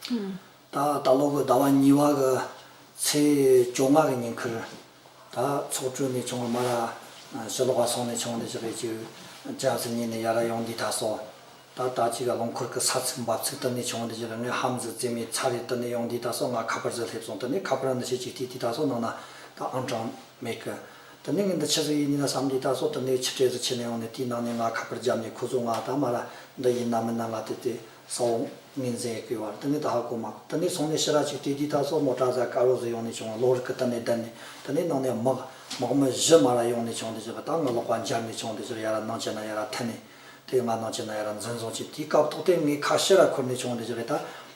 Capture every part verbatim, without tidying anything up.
ད་ད་ལོ་གི་ཟླ་བ་གཉིས་པ་གི་ཚེས་བཅོ་ལྔ་གི་ཉིན་ཁུར། ད་ཚོགས་གྲོལ་ནས་བྱུང་བ་མ་ར་ཕྱི་ལོགས་ལ་སོང་ནས་བྱུང་བ་འདི་ཞིག་རེད། ཅིག་ཅག་ཟིན་ཉིན་ནས་ཡར་ཡོང་དུས་ད་སོ། ད་ད་ཅིག་རླངས་འཁོར་གི་ས་ཚིགས་འབབ་ཚིགས་དེ་ནས་བྱུང་བ་འདི་ཞིག་རེད། ངས་ཧམ་ཟི་རྩེ་མོའི་ཚ་རེད། དེ་ནས་ཡོང་དུས་ད་སོ་ང་ཁ་པར་ཟི་སླེབས་སོང་། དེ་ནས་ཁ་པར་འདི་ཞིག་ཅིག་བལྟས་དུས་ད་སོ་ནང་ན་ད་ཨང་གྲངས་མེད་གི། དེ་ནས་ངས་འདི་ཆི་ཟིག་ཡིན་ན་བསམ་དུས་ད་སོ་དེ་ནས་ཕྱི་དྲོ་ཟིག་ཕྱི་ནས་ཡོང་ནས་དེའི་ནང་ནས་ང་ཁ་པར་བརྒྱབ་ནས་ཁོ་ཚོ་ང་ད་མ་ར་འདི་ཡིན་ན་མིན་ན་ང་དེ་དེ་ས་འོག་ངོས་འཛིན་ཡེད་གི་ཡོད་རེད། དེ་ནས་ད་ཧ་གོ་མ། དེ་ནས་སོང་ནས་ཕྱི་ར་ཅིག་བལྟས་དུས་ད་སོ་མོ་ཊ་ཟ་དཀར་རོ་ཟིག་ཡོང་ནས་བྱུང་བ། གློག་རིག་གི་དེ་ནས་བསྡད་ནས། དེ་ནས་ནང་ནས་དམག་དམག་མི་བཞི་མ་ར་ཡོང་ནས་བྱུང་། དེ་ཞིག་ད་ང་ལག་པ་འབྱར་ནས་བྱུང་། དེ་ཞིག་ཡར་ར་ནང་ཆེན་ན་ཡར་ར་འཐེན་ནས། དེ་ང་ནང་ཆེན་ན་ཡར་ར་འཛིན་བཟུང་བྱས། དེའི་སྐབས་ཐོག་དེ་ངའི་ཁ་ཕྱིར་ར་འཁོར་ནས་བྱུང་། དེ་ཞིག་ད་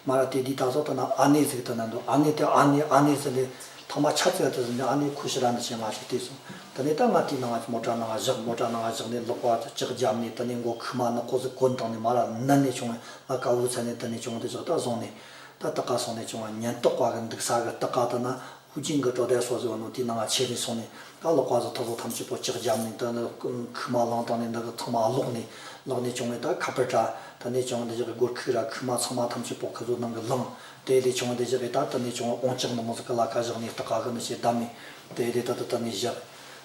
མ་ར་དེ་དུས་ད་སོ་ད་ན་ཨ་ནེ་ཟིག་དེ་ན་འདུག་ཨ་ནེ་དེ་ཨ་ནེ་ཨ་ནེ་ཟེར་ནས་ཐོག་མ་ཆ་ཚིག་དེ་ཟིན་ནས་ཨ་ནེ་ཁོ་ཕྱིར་ར་འདི་བྱས་ང་ཅིག་བལྟས་སོང་། དེ་ནས་ད་ང་དེའི་ནང་ང་མོ་ཊ་ནང་ང་བཞག་མོ་ཊ་ནང་ང་བཞག་ནས་ལག་པ་ལྕགས་བརྒྱབ་ནས། དེ་ནས་མགོ་ཁུག་མ་ནག་པོ་ཟིག་གོན་བཏང་ནས་མ་ར་མནན་ནས་བྱུང་། ང་ཀ་འུ་ཚ་ནས་དེ་ནས་བྱུང་། དེ་ཞིག་ད་བཟུང་ནས་ད་ལྟག་ཀ་སོང་ནས་བྱུང་བ། ཉེན་རྟོག་པ་གི་འདུག་ས་གི་ལྟག་ཀ་དེ་ན། ཧུའུ་ཅིན་གྱི་གྲོ་དེ་སོ་ཟེར་བ་ནོ་དེའི་ནང་ང་ཆེ་ནས་སོང་ནས། ད་ལག་པ་ཟིག་ཐོག་ཐོག་ཐམས་ཅད་པོ་ལྕགས་བརྒྱབ་ནས། ད་ནི་ཁུག་མ་བླངས་བཏང་ནས་འདི་གི་ཐོག་མ་ལོག་ནས་ལོག་ནས་བྱུང་བས། ད་ཁ་པར་དྲ་ད་ནས་བྱུང་བ་འདི་ཞིག་གི་སྒོར་ཁུག་ར་ཁུག་མ་ཚང་མ་ཐམས་ཅད་པོ་ཁོ་ཚོ་ནང་གི་བླངས། དེ་ལས་བྱུང་བ་འདི་ཞིག་གི་ད་དེ་ནས་བྱུང་བ་ཨོང་ལྕགས་འདི་མོ་ཟིག་གི་ལ་ཁ་བཞག་ནས་ལྟག་ཀ་གི་ནི་ཞེ་བསྡད་མེད། དེ་དེ་ད་ད་ད་ནས་བཞག་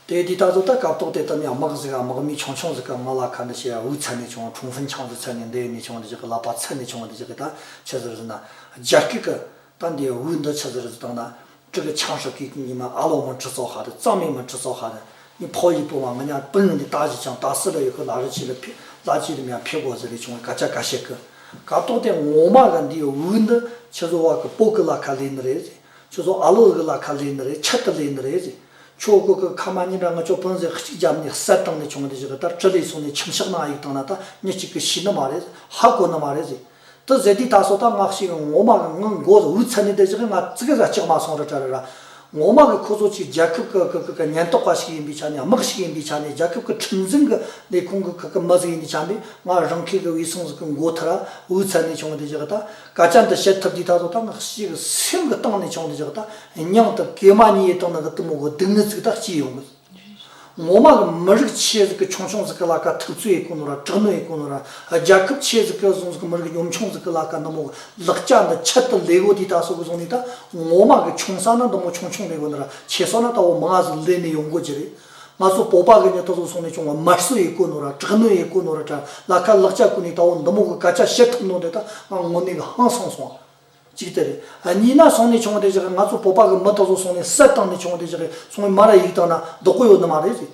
དེ་དེ་ད་ཚོ་ད་སྐབས་ཐོག་དེ་ད་ནས་དམག་ཟིག་ག་དམག་མི་ཆུང་ཆུང་ཟིག་གི་ང་ལ་ཁ་འདི་ཞེ་འུ་ཚ་ནས་བྱུང་བ། ཁྲུང་ཧྥུན་ཆང་ཟིག་ཚ་ནས་འདི་ནས་བྱུང་བ་འདི་ཞིག་གི་ལག་པ་ཚ་ནས་བྱུང་བ་འདི་ཞིག་གི་ད་ཆི་ཟིག་ཟེར་ན་རྒྱ་སྐད་གི། ད་འདི་འུ་འདི་ཆི་ཟིག་རེད་ཟེར་བཏང་ན། ཀྲི་གི་ཆང་ཧྲི་གི་ཉི་མ་ཨ་ལོ་མི་ཁྲི་ཚོ་ཧ་རེད། གཙང་མའི་མི་ཁྲི་ཚོ་ཧ་རེད། ཉི་ཕོ་ཡི་པོ་མ་ང་ཉ་པིན་འདི་ད་ཞི་ཆང་ད་སི་ལ་ཡོད་གི། ལ་རི་ཆི་ལ་ཕི་ལ་ཅི་རི་མྱ་ཕི་གོ་ཟི་རི་ཆུང་ག་ཅ་ག་ཤེ་གི། སྐབས་ཐོག་དེ་ངོ་མ་གི་འདི་འུ་འདི་ཆི་ཚོ་བ་གི་པོ་གི་ལ་ཁ་ལེན་ནི་རེད་ཟེར། ཆི་ཚོ་ཨ་ལོ་གི་ལ་ཁ་ལེན་ནི་རེད། ཆི་ཏི་ལེན་ནི་རེད་ཟེར། ཁྱོ་གི་གི་ཁ་མ་ཉིན་ར་ང་ཁྱོ་པིན་ཟེར་གཅིག་བརྒྱབ་ནས་བསད་བཏང་ནས་བྱུང་འདི་ཞིག་གི་ད་ཀྲི་ལི་སོང་ནས་ཁྱིམ་ཤག་ནང་གཡུག་བཏང་ན་ད་མྱི་གཅིག་གི་ཤི་ནི་མ་རེད། ཧ་གོ་ནི་མ་རེད་ཟེར། དེ་ཟེར་དུས་ད་སོ་ད་ང་ཞིག་ངོ་མ་གི་ངའི་མགོ་འུ་ཚ་ནས་དེ་ཞིག་ང་ཙི་གེ་ཟ་ལྕགས་མ་སོང་ར་ཏྲ་ར་ར། ངོ་མ་གི་ཁོ་ཚོ་ཅིག་རྒྱལ་ཁབ་གི་གི་གི་གི་ཉེན་རྟོག་པ་ཞིག་ཡིན་པའི་ཆ་ནས། དམག་ཞིག་ཡིན་པའི་ཆ་ནས། རྒྱལ་ཁབ་གི་ཁྲིམས་འཛིན་གི་ལས་ཁུངས་གི་གི་གི་མི་ཟིག་ཡིན་པའི་ཆ་ནས། ང་རང་ཁའི་གི་བུ་སྲིང་ཟིག་གི་མགོ་ཐུར་ར་འུ་ཚ་ནས་བྱུང་དེ་ཞིག་ད་སྐད་ཆ་འདི་བཤད་ཐུབ་དུས་ད་སོ་ད་ང་ཞིག་སེམས་གི་གཏིང་ནས་བྱུང་དེ་ཞིག་ད་སྙིང་དུ་གེ་མ་ཉིད་ཡེ་བཏང་ན་གི་དེ་མོ་གི་སྡུག་བསྔལ་ཟིག་ད་སྐྱེས་ཡོང་གི། ངོ་མ་གི་མི་རིགས་ཆེ་ཟིག་གི་ཆུང་ཆུང་ཟིག་གི་ལ་ཁ་ཐུབ་ཚོད་ཡེད་གོ་ནོ་ར། དྲག་གནོན་ཡེད་གོ་ནོ་ར། རྒྱལ་ཁབ་ཆེ་ཟིག་གི་བཟུང་ཟིག་གི་མི་རིགས་ཉམ་ཆུང་ཟིག་གི་ལ་ཁ་འདི་མོ་གི་ལག་ཆ་འདི་ཆེད་དུ་ལས་གོ་དེ་ད་སོ་གི་བཟུང་ནས། ད་ངོ་མ་གི་ཆུང་ས་ན་འདི་མོ་ཆུང་ཆུང་ལས་གོ་ནི་ར། ཆེ་ས་ན་ད་འོ་མང་ཟིག་ལས་ནས་ཡོང་གོ་གི་རེད། ང་ཚོ་བོད་པ་གི་ཉིད་ད་སོ་སོང་ནས་བྱུང་བ་དམར་གསོད་ཡེད་གོ་ནོ་ར། དྲག་གནོན་ཡེད་གོ་ནོ་ར། ད་ལ་ཁ་ལག་ཆ་གོ་ནས་ད་འོ་འདི་མོ་གི་སྐད་ཆ་བཤད་ཐུབ་ནོ་དེ་ད་ང་དངོས་གནས་གི་ཧང་སངས་སོང་། གཅིག་དེ་རེད། ཨ། གཉིས་ན་སོང་ནས་བྱུང་བ་དེ་ཞིག་ང་ཚོ་བོད་པ་གི་མི་དེ་ཚོ་སོང་ནས་བསད་བཏང་ནས་བྱུང་བ་དེ་ཞིག་སོང་ནས་མ་ར་གཡུག་བཏང་ན་བདག་པོ་ཡོད་ནི་མ་རེད་ཟེར།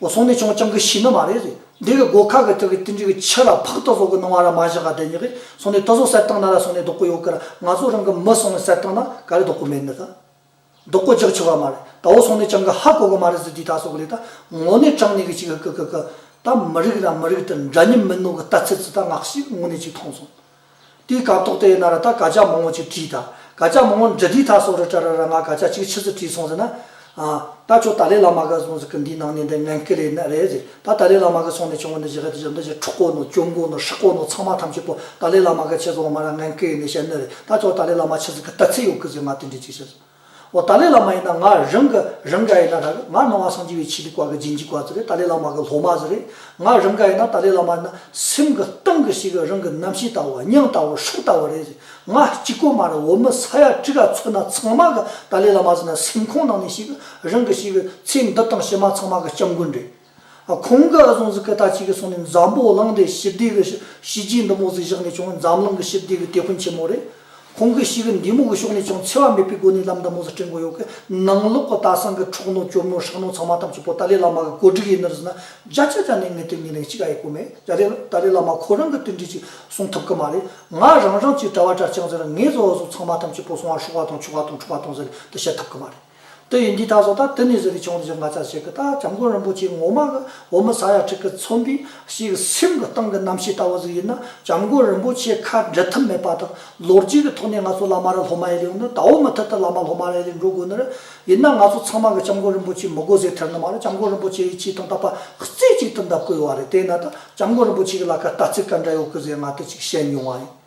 འོ་སོང་ནས་བྱུང་ཅང་གི་ཤི་ནི་མ་རེད་ཟེར། འདི་གི་སྒོ་ཁ་གི་དེ་གི་དེ་འདྲ་གི་ཆུ་ར་ཕག་དེ་ཚོ་གི་ནང་བ་ར་མ་བཞག་ག་དེ་ཉིད་གི་སོང་ནས་དེ་ཚོ་བསད་བཏང་ན་ར་སོང་ནས་བདག་པོ་ཡོད་གི་ར། ང་ཚོ་རང་གི་མི་སོང་ནས་བསད་བཏང་ན་ག་རེ་བདག་པོ་མེད་ནི་ད། བདག་པོ་རྒྱག་ཆོག་ག་མ་རེད། ད་འོ་སོང་ནས་ཅང་གི་ཧ་གོ་གི་མ་རེད་ཟེར་དུས་ད་སོ་གི་ལས་ད་དངོས་གནས་དྲང་གནས་གི་ཅིག་གི་གི་གི་གི་ད་མི་རིགས་ར་མི་རིགས་དེ་འདྲ་མཉམ་མིན་ནོ་གི་ལྟ་ཚུལ་ཅིག་ད་ང་ཞིག་དངོས་གནས་ཅིག་མཐོང་སོང་། དེའི་སྐབས་ཐོག་དེ་ཡིན་ན་ར་ད་སྐད་ཆ་མང་བོ་ཅིག་དྲིས་ད། སྐད་ཆ་མང་བོ་འདྲི་དུས་ད་སོ་རི་ཏྲ་ར་ར་ང་སྐད་ཆ་ཅིག་ཆི་ཟིག་དྲིས་སོང་ཟེར་ན། ཨ། ད་ཁྱོད་ཏཱ་ལའི་བླ་མ་གི་སོང་ཟིག་གི་འདིའི་ནང་ནས་འདི་ངན་སྐུལ་ཡིན་ནི་རེད་ཟེར། ད་ཏཱ་ལའི་བླ་མ་གི་སོང་ནས་བྱུང་བ་འདི་ཞིག་གི་འདི་ཞིག་འདི་ཞིག་འཁྲུག་གོ་ནོ་གྱོང་གོ་ནོ་ཧྲག་གོ་ནོ་ཚང་མ་ཐམས་ཅད་པོ་ཏཱ་ལའི་བླ་མ་གི་ཆེད་སོང་མ་ར་ངན་སྐུལ་ཡིན་ནི་བཤད་ནི་རེད། ད་ཁྱོད་ཏཱ་ལའི་བླ་མ་ཆི་ཟིག་གི་ལྟ་ཚུལ་ཡོད་གི་ཟེར་ང་དེ་འདྲ་ཅིག་བཤད་སོང་། འོ་ཏཱ་ལའི་བླ་མ་ཡིན་ན་ང་རང་གི་རང་ག་ཡིན་ན་ར་ང་ནང་བ་སངས་རྒྱས་པའི་ཆོས་ལུགས་པ་གི་རྗེས་འཇུག་པ་ཟིག་རེད། ཏཱ་ལའི་བླ་མ་གི་སློབ་མ་ཟིག་རེད། ང་རང་ག་ཡིན་ན་ཏཱ་ལའི་བླ་མ་ཡིན་ན་སེམས་གི་གཏིང་གི་ཞིག་གི་རང་གི་རྣམ་ཤེས་ལྟ་བུ་སྙིང་ལྟ་བུ་སྲོག་ལྟ་བུ་རེད་ཟེར། ང་གཅིག་པོ་མ་རེད། བོད་མི་ས་ཡ་དྲུག་ག་མཚོན་ན་ཚང་མ་གི་ཏཱ་ལའི་བླ་མ་ཟེར་ན་སེམས་ཁོང་ནང་ནས་ཞིག་གི་རང་གི་ཞིག་གི་ཚེ་འདི་དང་ཕྱི་མ་ཚང་མ་གི་སྐྱབས་མགོན་རེད། ཁོང་གི་ཨ་ཟུང་ཟིག་གི་ད་ཅིག་གི་སོང་ནས་འཛམ་བུ་གླིང་འདི་ཞི་བདེ་གི་བྱས་རྗེས་འདི་མོ་ཟིག་བཞག་ནས་བྱུང་། འཛམ་གླིང་གི་ཞི་བདེ་གི་དེད་དཔོན་ཆེན་མོ་རེད། ཁོང་གི་ཞིག་གི་འདི་མོ་གི་ཕྱོགས་ནས་བྱུང་འཚེ་བ་མེད་པའི་སྒོ་ནས་ལམ་འདི་མོ་ཟིག་སྐྲུན་དགོས་ཡོད་གི། ནང་ལོགས་གི་ད་སང་གི་འཁྲུག་ནོ་གྱོམ་ནོ་ཧྲག་ནོ་ཚང་མ་ཐམས་ཅད་པོ་ཏཱ་ལའི་བླ་མ་གི་གོ་སྒྲིག་ཡིན་ནི་རེད་ཟེར་ན་བརྒྱ་ཆ་བརྒྱ་ནས་ངས་དེ་ངས་ནས་གཅིག་ཨ་ཡེ་གོ་མེད། ཏཱ་ལའི་ཏཱ་ལའི་བླ་མ་ཁོ་རང་གི་དེ་འདྲ་ཅིག་གསུང་ཐུབ་གི་མ་རེད། ང་རང་རང་ཅིག་གྲྭ་བ་གྲྭ་རྐྱང་ཟེར་ངས་བཟོ་བ་བཟོ་ཚང་མ་ཐམས་ཅད་པོ་སོང་བ་ཧྲོག་བ་དང་ཆོག་བ་དང་འཁྲུག་བ་དང་ཟེར་དེ་བཤད་ཐུབ་གི་མ་རེད། དེ་ཡིན་དུས་ད་སོ་ད་དེ་ནས་ཟེར་རེ་བྱུང་ཟེར་ང་ཚ་ཞིག་གི་ད་སྐྱབས་མགོན་རིན་པོ་ཆེ་ངོ་མ་གི་བོད་མི་ས་ཡ་དྲུག་གི་མཚོན་པའི་ཞིག་སེམས་གི་གཏིང་གི་རྣམ་ཤེས་ལྟ་བུ་ཟིག་ཡིན་ན། སྐྱབས་མགོན་རིན་པོ་ཆེ་ཁ་འབྲལ་ཐབས་མེད་པ་དང་ལོ་རྒྱུས་ཀྱི་ཐོག་ནས་ང་ཚོ་བླ་མ་ར་སློབ་མ་ཡེ་ལེ་ཡོང་ན་ད་འོ་མུ་མཐུད་དུ་བླ་མ་སློབ་མ་ར་ཡེ་ལེ་འགྲོ་དགོས་ནི་རེད། ཡིན་ན་ང་ཚོ་ཚང་མ་གི་སྐྱབས་མགོན་རིན་པོ་ཆེ་མི་དགོས་ཟེར་ཐལ་ནི་མ་རེད། སྐྱབས་མགོན་རིན་པོ་ཆེ་ཡི་ཆེས་དང་དག་པ་རྩེ་གཅིག་ཏུ་འདེབས་དགོས་ཡོད་རེད། དེ་ན་ད་སྐྱབས་མགོན་རིན་པོ་ཆེ་གི་ལ་ཁ་ལྟ་ཚུལ་ག་འདྲ་ཡོད་གི་ཟེར་ང་དེ་ཅིག་བཤད་མྱོང་བ་ཡིན།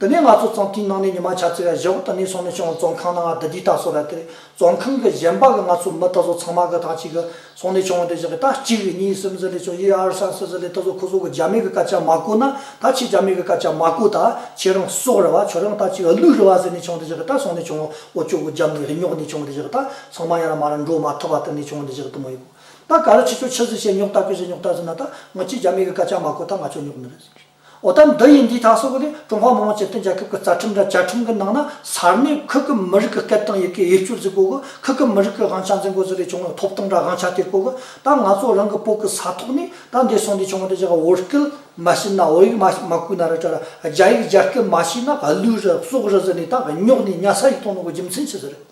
དེ་ནས་ང་ཚོ་ཙང་དེའི་ནང་ནས་ཉི་མ་ཆ་ཚིག་ཡ་བཞག་དེ་ནས་སོང་ནས་བྱུང་བ་བཙོན་ཁང་ནང་ང་བསྡད་དུས་ད་སོ་ར་དེ་རེད། བཙོན་ཁང་གི་གཞན་པ་གི་ང་ཚོ་མི་ད་སོ་ཚང་མ་གི་ཐག་གཅིག་གི་སོང་ནས་བྱུང་བ་དེ་བཞག་གི་ད་གཅིག་གི་གཉིས་གསུམ་ཟིག་ལས་བྱུང་ཡི་ཨར་སང་སི་ཟིག་ལས་ད་སོ་ཁོ་ཚོ་གི་རྒྱ་མི་གི་སྐད་ཆ་མ་གོ་ན་ད་ཁྱེད་རྒྱ་མི་གི་སྐད་ཆ་མ་གོ་ད་ཁྱེད་རང་སྲོག་རེད་བ། ཁྱོད་རང་ད་ཅིག་གླུ་རེད་བ་ཟེར་ནས་བྱུང་བ་དེ་བཞག་གི་ད་སོང་ནས་བྱུང་བ་འོ་ཅོག་གི་རྒྱབ་ནས་རྙོག་ནས་བྱུང་བ་དེ་བཞག་གི་ད་ཚང་མ་ཡར་མར་འགྲོ་མ་ཐུབ་པ་དེ་ནས་བྱུང་བ་དེ་བཞག་གི་དེ་མོ་ཡིན། ད་ག་རེ་ཁྱེད་ཚོ་ཆི་ཟིག་བྱས་རྙོག་ད་གི་ཟིག་རྙོག་ད་ཟིག་ན་ད་ང་ཅིག་རྒྱ་མི་གི་སྐད་ཆ་མ་གོ་ད་ང་ཚོ་རྙོག་ནི་རེད། འོ་ད་འདི་ཡིན་དུས་ད་སོ་གི་ལས་ཀྲུང་ཧྭ་མི་དམངས་སྤྱི་མཐུན་རྒྱལ་ཁབ་ཀྱི་རྩ་ཁྲིམས་འདྲ་བཅའ་ཁྲིམས་ཀྱི་ནང་ན་ས་གནས་ཁུལ་གྱི་མི་རིགས་ཀྱི་སྐད་དང་ཡི་གེ་དབྱེ་སྤྱོད་ཟིག་དགོས་གི། ཁུལ་གྱི་མི་རིགས་ཀྱི་དབང་ཆ་འཛིན་དགོས་ཟིག་ལས་བྱུང་བའི་ཐོབ་ཐང་འདྲ་དབང་ཆ་དེ་དགོས་གི། ད་ང་ཚོ་རང་གི་བོད་ཀྱི་ས་ཐོག་ནས་ད་འདི་སོང་དུས་བྱུང་བ་དེ་བཞག་བོད་སྐད་མ་ཤེས་ན་བོད་ཡིག་མ་མ་གོ་ན་ར་ད་ར་རྒྱ་ཡིག་རྒྱ་སྐད་མ་ཤེས་ན་གླུ་རེད་སྲོག་རེད་ཟེར་ནས་ད་རྙོག་ནས་ཉལ་ས་ཡིག་གཏོང་ནོ་གི་རྒྱུ་མཚན་ཆི་ཟིག་རེད།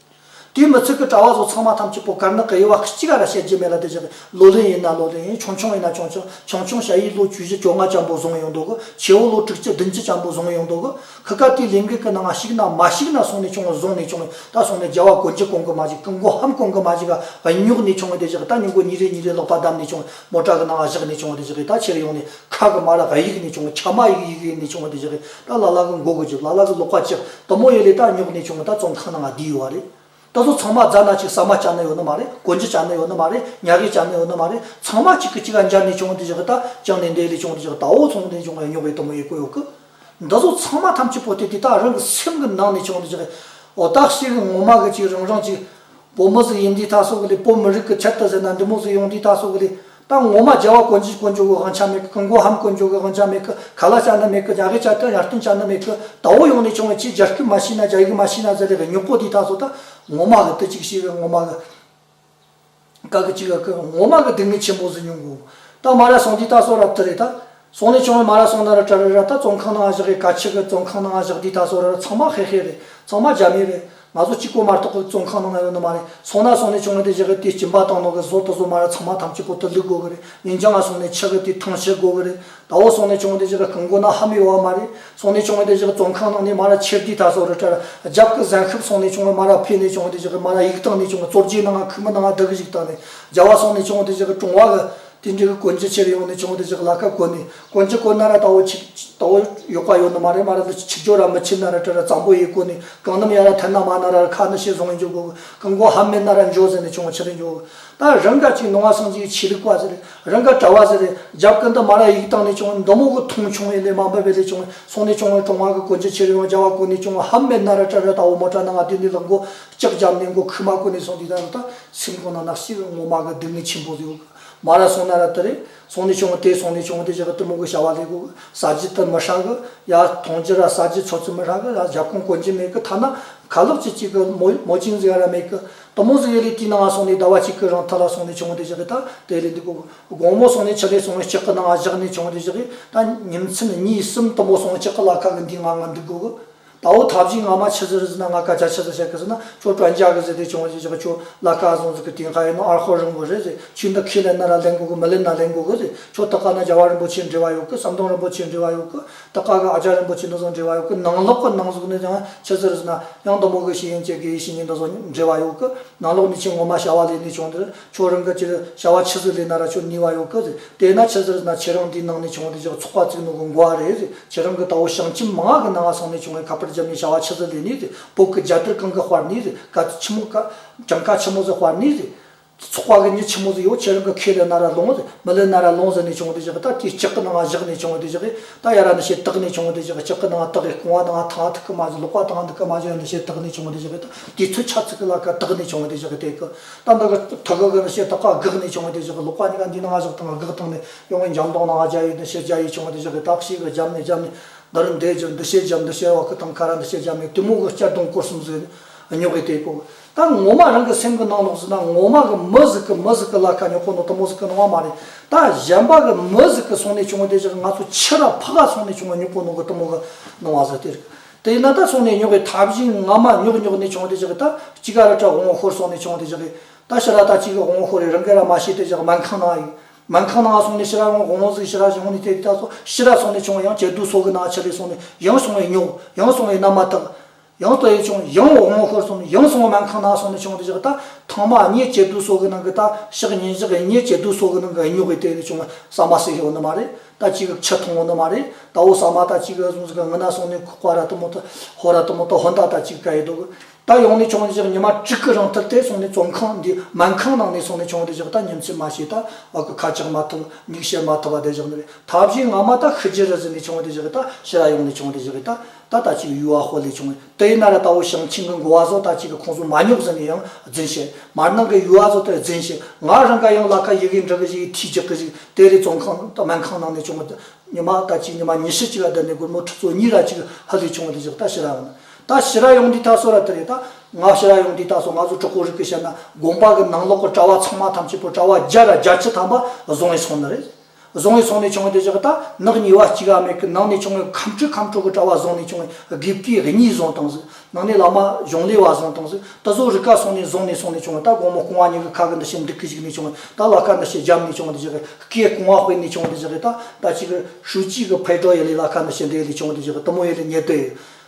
དེའི་མི་ཚིག་གི་གྲྭ་བ་ཚོ་ཚང་མ་ཐམས་ཅད་པོ་དཀར་ནག་གི་དབྱེ་བ་གཅིག་ག་ར་བཤད་རྒྱུ་མེད་ལ་དེ་བཞག་གི། ལོ་ལོན་ཡིན་ན་ལོ་ལོན་ཡིན། ཆུང་ཆུང་ཡིན་ན་ཆུང་ཆུང་། ཆུང་ཆུང་ཞ་ཡི་ལོ་བཅུ་བཞི་བཅོ་ལྔ་ཙམ་པོ་བཟུང་ཡོང་འདུག་གི། ཆེ་བོ་ལོ་དྲུག་ཅུ་བདུན་ཅུ་ཙམ་པོ་བཟུང་ཡོང་འདུག་གི། ཁི་ཀ་དེའི་ལས་འགུལ་གི་ནང་ཞུགས་ན་མ་ཞུགས་ན་སོང་ནས་བྱུང་བ་བཟུང་ནས་བྱུང་བ་ད་སོང་ནས་རྒྱལ་བ་དཀོན་མཆོག་དཀོན་གི་མ་ཞིག་ཀུན་མགོ་ཧམ་དཀོན་གི་མ་ཞིག་ག་རྙོག་ནས་བྱུང་བ་དེ་བཞག་གི། ད་ཉིན་གུང་ཉིན་རེ་ཉིན་རེ་ལག་པ་བསྡམས་ནས་བྱུང་བ་མོ་ཊ་གི་ནང་བཞག་ནས་བྱུང་བ་དེ་བཞག་གི། ད་ཕྱིར་ཡོང་ནས་ཁ་གི་མ་ར་གཡུག་ནས་བྱུང་བ་ཆ་མ་གཡུག་གཡུག་ནས་བྱུང་བ་དེ་བཞག་གི། ད་ལ་ལ་གི་མགོ་གི་རྒྱུག་ལ་ལ་གི་ལག་པ་བཅག་དེ་མོ་ཡེ་ལས་ད་རྙོག་ནས་བྱུང་བ་ད་བཙོན་ཁང་ནང་ང་བསྡད་ཡོད་བ་རེད། ད་ཚོ་ཚང་མ་རྫ་ན་ཅིག་ཟ་མ་བཅའ་ནི་ཡོད་ནི་མ་རེད། གོན་རྒྱུ་བཅའ་ནི་ཡོད་ནི་མ་རེད། ཉལ་གི་བཅའ་ནི་ཡོད་ནི་མ་རེད། ཚང་མ་གཅིག་གི་གཅིག་ག་འབྱར་ནས་བྱུང་དེ་བཞག་གི། ད་བཅང་ནས་འདས་ལས་བྱུང་དེ་བཞག་གི། ད་འོ་ཚོང་དེ་བྱུང་བའི་རྙོག་པའི་དེ་མོ་ཡེ་གོ་ཡོད་གི། འདི་ཚོ་ཚང་མ་ཐམས་ཅད་པོ་དེ་དེ་ད་རང་གི་སེམས་གི་ནང་ནས་བྱུང་དེ་བཞག་གི། འོ་ད་ཞིག་གི་ངོ་མ་གི་ཅིག་རང་རང་ཅིག་བོད་མི་ཟིག་ཡིན་དུས་ད་སོ་གི་ལས་བོད་མི་རིགས་གི་ཆེད་དུ་ཟེར་ན་འདི་མོ་ཟིག་ཡོང་དུས་ད་སོ་གི་ལས། ད་ངོ་མ་རྒྱལ་བ་དཀོན་མཆོག་དཀོན་མཆོག་གི་དབང་ཆ་མེད་གི། ཀུན་མགོ་ཧམ་དཀོན་མཆོག་གི་དབང་ཆ་མེད་གི། ཁ་ལག་བཅའ་ནི་མེད་གི། རྒྱ་གི་བཅའ་ཏི་ཡར་བསྟན་བཅའ་ནི་མེད་གི། ད་འོ་ཡོང་ནས་བྱུང་བའི་ཆེས་རྒྱ་སྐད་མ་ཤེས་ན་རྒྱ་ཡིག་མ་ཤེས་ན་ཟེར་ལས་ཀི་ཉོག་པོ་དེ་ད་སོ་ད་ངོ་མ་གི་དེ་གཅིག་ཤེས་གི། ངོ་མ་གི་ཀ་གི་གཅིག་ག་གི་ངོ་མ་གི་སྡུག་བསྔལ་ཆེན་པོ་ཟིག་མྱོང་གོ། ད་མ་ར་སོང་དུས་ད་སོ་ར་དི་རེད། ད་སོང་ནས་བྱུང་བའི་མ་ར་སོང་ན་ར་ཏྲ་རེད་ར། ད་བཙོན་ཁང་ནང་བཞག་གི། ག་ཆི་གི་བཙོན་ཁང་ནང་བཞག་དུས་ད་སོ་ར་ཚང་མ་ཧེ་ཧེ་རེད། ཚང་མ་རྒྱ་མི་རེད། ང་ཚོ་གཅིག་པོ་མ་གཏོགས་གི་བཙོན་ཁང་ནང་ན་ཡོད་ནི་མ་རེད། སོང་ན་སོང་ནས་བྱུང་བ་དེ་བཞག་གི་དེ་སྦྱིན་པ་བཏང་ནོ་གི་བཟོ་དེ་བཟོ་མ་ར་ཚང་མ་ཐམས་ཅད་པོ་དེ་བླུག་དགོས་གི་རེད། ཉིན་རྒྱང་ང་སོང་ནས་ཆུ་གི་དེ་ཐང་ཆུ་དགོས་གི་རེད། ད་འོ་སོང་ནས་བྱུང་བ་དེ་བཞག་གི་ཁང་སྒོ་ན་ཧ་མི་ཡོད་བ་མ་རེད། སོང་ནས་བྱུང་བ་དེ་བཞག་གི་བཙོན་ཁང་ནང་ནས་མ་ར་ཆེར་དུས་ད་སོ་ར་ཏྲ་ར་རྒྱབ་གི་ཟན་ཤུབས་སོང་ནས་བྱུང་བ་མ་ར་ཕེ་ནས་བྱུང་བ་དེ་བཞག་གི་མ་ར་ཡིག་བཏང་ནས་བྱུང་བ་གཙོ་རྒྱུའི་ནང་ང་ཁུག་མ་ནང་ང་བསྡུ་གི་ཞིག་བཏང་ནས་རྒྱལ་བ་སོང་ནས་བྱུང་བ་དེ་བཞག་གི་གྲོང་བ་གི་དེ་འདྲའི་གི་གོན་རྒྱུ་ཁྱེར་ཡོང་ནས་བྱུང་བ་དེ་བཞག་ལ་ཁ་གོན་ནས་གོན་རྒྱུ་གོན་ན་ར་ད་འོ་ཆིག་ད་འོ་ཡོད་པ་ཡོད་ནི་མ་རེད། མ་ར་འདི་ཆིག་ཇོ་ར་མི་ཆིག་ན་ར་ཏྲ་ར་གཙང་པོ་ཡེ་གོན་ནས་གང་ནམ་ཡ་ར་ཐན་ན་མ་ན་ར་ཁ་ནི་ཤེས་བཟུང་ཡིན་འཇོག་གོ། གང་གོ་ཧ་མེད་ན་ར་འཇོ་ཟེར་ནས་བྱུང་བ་ཆི་རེད་འཇོག་ད་རང་ག་ཅིག་ནོ་བ་སང་ཅིག་ཆི་རིག་པ་ཟེར་རེད། རང་ག་གྲྭ་བ་ཟེར་རེད། རྒྱབ་ཀུན་ཏུ་མ་ར་ཡིག་བཏང་ནས་བྱུང་བ་འདི་མོ་གི་མཐོང་ཆུང་ཡེ་ལས་མ་འབབ་པའི་ལས་བྱུང་བ་སོང་ནས་བྱུང་བ་གྲོང་བ་གི་གོན་རྒྱུ་ཁྱེར་ཡོང་རྒྱལ་བ་གོན་ནས་བྱུང་བ་ཧ་མེད་ན་ར་ཏྲ་ར་ད་འོ་མོ་ཏྲ་ནང་ང་དེ་ནས་ལག་མགོ་ལྕགས་བརྒྱབ་ནས་མགོ་ཁུག་མ་གོན་ནས་སོང་དུས་ད་ད་སེམས་ཁོང་ནང་ནག་ཤི་གི་ངོ་མ་གི་སྡུག་བསྔལ་ཆེན་པོ་ཡོད་གི། མ་ར་སོང་ན་ར་དི་རེད། སོང་ནས་བྱུང་བ་དེ་སོང་ནས་བྱུང་བ་དེ་བཞག་གི་དེ་མོ་གི་བྱ་བ་ལས་གོ་གི། ཟ་རྒྱུ་དེ་མི་ཧྲ་གི། ཡ་འཐུང་རྒྱུ་ར་ཟ་རྒྱུ་ཆོ་ཚུལ་མི་ཧྲ་གི། ཡ་རྒྱབ་ཁུང་གོན་རྒྱུ་མེད་གི། ཐ་ན་ཁ་ལག་ཅིག་ཅིག་གི་མོ་མོ་ཅིང་ཟིག་ར་མེད་གི། དེ་མོ་ཟིག་ཡེ་ལས་དེའི་ནང་ང་སོང་ནས་ཟླ་བ་གཅིག་གི་རིང་ཐ་ལ་སོང་ནས་བྱུང་བ་དེ་བཞག་གི་ད་དེ་ལས་འདི་གོ་གི། དགོང་མོ་སོང་ནས་ཆུ་ལས་སོང་བའི་ལྕགས་གི་ནང་ང་བཞག་ནས་བྱུང་བ་དེ་བཞག་གི་ད་ཉིན་མཚན་གཉིས་གསུམ་དེ་མོ་སོང་ལྕགས་གི་ལ་ཁ་གི་འདི་ང་ང་འདུག་གོ་གི། ད་འོ་ཐབས་ཤེས་ངོ་མ་ཆི་ཟིག་རེད་ཟེར་ན། ང་སྐད་ཆ་ཆི་ཟིག་བཤད་གི་ཟེར་ན། ཁྱོད་དྲན་རྒྱག་གི་ཟེར་དེ་བྱུང་བ་ཟིག་ཁྱོད་ལ་ཁ་བཟུང་ཟིག་གི་དེང་ཁ་ཡིན་ནོ་ཨར་ཧོ་རིང་པོ་རེད་ཟེར། ཁྱོད་འདི་ཁས་ལེན་ན་ར་ལེན་དགོས་གི། མི་ལེན་ན་ལེན་དགོས་གི་ཟེར། ཁྱོད་ད་ག་ན་རྒྱལ་བ་རིན་པོ་ཆེ་འབྲེལ་བ་ཡོད་གི། ཟམ་གདོང་རིན་པོ་ཆེ་འབྲེལ་བ་ཡོད་གི། ད་ག་གི་ཨ་ཅག་རིན་པོ་ཆེ་འདི་ཚོ་འབྲེལ་བ་ཡོད་གི། ནང་ལོགས་གི་ནང་ཟུག་ནས་ཀྱང་ཆི་ཟིག་རེད་ཟེར་ན། ཡང་དེ་མོ་གི་ཤེས་ཡོན་ཅན་གི་ཡེ་ཤེས་ཉིན་འདི་ཚོ་འབྲེལ་བ་ཡོད་གི། ནང་ལོགས་ནས་ཁྱོད་ངོ་མ་བྱ་བ་ལས་ནས་བྱུང་དེར། ཁྱོད་རང་གི་ཅིག་བྱ་བ་ཆི་ཟིག་ལས་ན་ར་ཁྱོད་ནུས་པ་ཡོད་གི་ཟེར། དེས་ན་ཆི་ཟིག་རེད་ཟེར་ན། ཁྱེད་རང་འདིའི་ནང་ནས་བྱུང་བ་དེ་ཅིག་ཚོགས་པ་བཙུགས་ནོ་གི་འགོ་བ་རེད་ཟེར། ཁྱེད་རང་གི་ད་འོ་ཞིང་ཆེན་མང་གི་ནང་ང་སོང་ནས་བྱུང་བའི་ཁ་པར་བརྒྱབ་ནས་བྱ་བ་ཆི་ཟིག་ལས་ནས་ཟེར། བོད་ཀྱི་རྒྱལ་དར་གང་གི་དཔར་ནས་ཟེར། ག་ཆི་མོ་ག་གྲངས་ཀ་ཆི་མོ་ཟིག་དཔར་ནས་ཟེར། ཚོགས་པ་གི་མྱི་ཆི་མོ་ཟིག་ཡོད། ཁྱེད་རང་གི་ཁས་ལེན་ན་ར་ལོངས་ཟེར། མི་ལེན་ན་ར་ལོངས་ཟེར་ནས་བྱུང་བ་དེ་བཞག་གི་ད་དེའི་ལྕགས་གི་ནང་ང་བཞག་ནས་བྱུང་བ་དེ་བཞག་གི་ད་ཡ་ར་འདི་ཤེད་བཏགས་ནས་བྱུང་བ་དེ་བཞག་གི། ལྕགས་གི་ནང་ང་བཏགས་གི་རྐང་བ་ནང་ང་ཐང་ཐུག་གི་མ་བཞག་ལག་པ་ཐང་ཐུག་གི་མ་བཞག་ཡ་འདི་ཤེད་བཏགས་ནས་བྱུང་བ་དེ་བཞག་གི་ད་དེ་ཚོ་ཆ་ཚིག་གི་ལ་ཁ་བཏགས་ནས་བྱུང་བ་དེ་བཞག་གི་དེ་གི་ད་འདི་གི་ཐུག་གི་གི་འདི་ཤེད་བཏགས་ག་བཀག་ནས་བྱུང་བ་དེ་བཞག་གི། ལག་པ་གཉིས་ཀ་འདི་ནང་ང་བཞག་དང་བཀག་བཏང་ནས་ཡོང་བའི་འཇམ་ཏོང་ནང་ང་རྒྱ་ཡིག་འདི་ཤེད་རྒྱ་ཡིག་བྱུང་བ་དེ་བཞག་གི། ད་ཤེད་གི་རྒྱབ་ནས་རྒྱབ་ནས། འདི་རུ་འདི་རྒྱབ་འདི་ཤེད་རྒྱབ་འདི་ཤེད་བ་ཁི་དང་ཁ་ར་འདི་ཤེད་རྒྱབ་ནས་དེ་མོ་གི་སྐྱ་གདོང་སྐོར་གསུམ་ཟིག་སྙོག་གི་དེ་གོ། ད་ངོ་མ་རང་གི་སེམས་གི་ནང་ལོགས་ཟིག་ན་ངོ་མ་གི་མི་ཟིག་གི་མི་ཟིག་གི་ལ་ཁ་ཉོག་གོ་ནོ་དེ་མོ་ཟིག་གི་སྣང་བ་མ་རེད། ད་གཞན་པ་གི་མི་ཟིག་གི་སོང་ནས་བྱུང་བ་དེ་ཞིག་ང་ཚོ་ཕྱི་ར་ཕ་ག་སོང་ནས་བྱུང་བ་ཉོག་གོ་ནོ་གི་དེ་མོ་གི་སྣང་བ་ཟིག་དེ་རེད། དེ་ཡིན་ན་ད་སོང་ནས་ཉོག་གི་ཐབས་ཤེས་ངོ་མ་ཉོག་ཉོག་ནས་བྱུང་བ་དེ་ཞིག་ད་གཅིག་ག་ར་ཏྲ་དབང་ཤོར་སོང་ནས་བྱུང་བ་དེ་ཞིག་ད་ཕྱི་ར་ད་གཅིག་གི་དབང་ཤོར་རེད། རང་གི་ར་མ་ཤེས་དེ་ཞིག་སྨན་ཁང་ནང་ཡིན། སྨན་ཁང་ནང་སོང་ནས་ཕྱི་ར་ཡང་དབང་ཟིག་ཕྱི་ར་བྱུང་ནས་དེ་ད་སོ་ཕྱི་ར་སོང་ནས་བྱུང་ཡང་བྱེད་དུ་སོ་གི་ནང་ཆ་ལས་སོང་ནས་ཡང་སོང་བའི་ཉོག་ཡང་སོང་བའི་ན་མ་དག་ཡང་ལྟོས་ཡས་བྱུང་ཡང་འོ་ངོ་ཤོར་སོང་ནས་ཡང་སོང་སྨན་ཁང་ནང་སོང་ནས་བྱུང་དེ་ཞིག་ད་ཐེངས་མ་གཉིས་བྱེད་དུ་སོ་གི་ནང་གི་ད་ཞག་ཉིན་ཞག་གཉིས་བྱེད་དུ་སོ་གི་ནང་གི་ཉོག་གི་དེ་ནས་བྱུང་བསམ་མ་སྲིད་ཡོད་ནི་མ་རེད། ད་ཅིག་ཆུ་འཐུང་བོ་ནི་མ་རེད། ད་འོ་ས་མ་ད་ཅིག་གཟུང་ཟིག་ངི་ན་སོང་ནས་ཁོག་པ་ར་དུ་མོ་དུ་ཧོ་ར་དུ་མོ་དུ་ཧོན་ད་ད་ཅིག་ག་ཡི་འདུག་ད་ཡོང་ནས་ཆུང་ངུ་ཞིག་ཉི་མ་དྲུག་གི་རིང་ཐུབ་སྟེ་སོང་ནས་བཙོན་ཁང་འདི་སྨན་ཁང་ནང་ནས་སོང་ནས་ཆུང་ངུ་དེ་ཞིག་ད་ཉིན་མཚན་མ་ཤེས། ད་ཨ་ཁུ་ཁ་ཅག་མ་ཐུབ་མིག་ཤེས་མ་ཐུབ་པ་དེ་ཞིག་ནི་རེད། ཐབས་ཤེས་ང་མ་ད་ཤི་རྒྱུ་རེད་ཟེར་ནས་ཆུང་ངུ་དེ་ཞིག་ད་ཕྱིར་ར་ཡོང་ནས་ཆུང་ངུ་དེ་ཞིག་ད་ད་ད་ཅིག་ཡུ་བ་ཧོ་ལས་ཆུང་ངུ་དེ་ཡིན་ན་ར། ད་འོ་ཞིང་ཆེན་གི་འགོ་བ་ཚོ་ད་ཅིག་གི་ཁོང་ཚོ་མ་ཉོབ་ཟེར་ནས་ཡང་རྫུན་བཤད། མར་ནང་གི་ཡུ་བ་ཚོ་དེ་རྫུན་བཤད། ང་རང་ག་ཡང་ལ་ཁ་ཡི་གེ་འབྲི་གི་ཞིག་ཐིག་རྒྱག་གི་ཞིག་དེ་རེད། བཙོན་ཁང་ད་སྨན་ཁང་ནང་ནས་ཆུང་ངུ་དེ། ཉི་མ་ད་ཅིག་ཉི་མ་ཉི་ཤུ་ཅིག་ཨ་བསྡད་ནས་སྒོར་མོ་ཁྲི་ཚོ་གཉིས་ར་ཅིག་ཧ་ལས་ཆུང་བ་དེ་ཞིག་ད་ཕྱིར་ར་ཡོང་ན། ད་ཕྱིར་ར་ཡོང་དུས་ད་སོ་ར་དེ་རེད། ད་ང་ཕྱིར་ར་ཡོང་དུས་ད་སོ་ང་ཚོ་གྲོགས་པོ་རིགས་ཀྱི་བཤད་ན་དགོན་པ་གི་ནང་ལོགས་ཀྱི་གྲྭ་བ་ཚང་མ་ཐམས་ཅད་པོ་གྲྭ་བ་བརྒྱ་ར་བརྒྱད་ཅུ་ཐམ་པ་བཟུང་ཡི་སོང་ནི་རེད། བཟུང་ཡི་སོང་ནས་ཆུང་བ་དེ་ཞིག་ད་ནག་ཉེས་པ་གཅིག་ཨ་མེད་གི། ནང་ནས་ཆུང་བ་ཁམས་ཁྲོ་ཁམས་ཁྲོ་གི་གྲྭ་བ་བཟུང་ནས་ཆུང་བ་དགེ་བཀས་གཉིས་བཟུང་བཏང་ཟིག་ནང་ནས་བླ་མ་གཞུང་ལས་པ་བཟུང་བཏང་ཟིག་ད་གཟོད་རི་ཀ་སོང་ནས་བཟུང་ནས་སོང་ནས་ཆུང་བ་ད་དགོང་མོ་རྐང་བ་གཉིས་ཀྱི་ཁ་གི་འདི་ཞིག་འདུག་གི་ཞིག་ནས་ཆུང་བ་ད་ལ་ཁ་འདི་ཞིག་བརྒྱབ་ནས་ཆུང་བ་དེ་ཞིག་སྐེ་རྐང་བ་དཔེ་ནས་ཆུང་བ་དེ་ཞིག་ད་ད་ཅིག་ཧྲུའུ་ཅི་གི་ཕེ་ཏྲོ་ཡེ་ལི་ལ་ཁ་འདི་ཞིག་འདི་ཡེ་ལི་ཆུང་བ་དེ་ཞིག་དུ་མོ་ཡེ་ལི་ཉེ་དུ་ཡེ།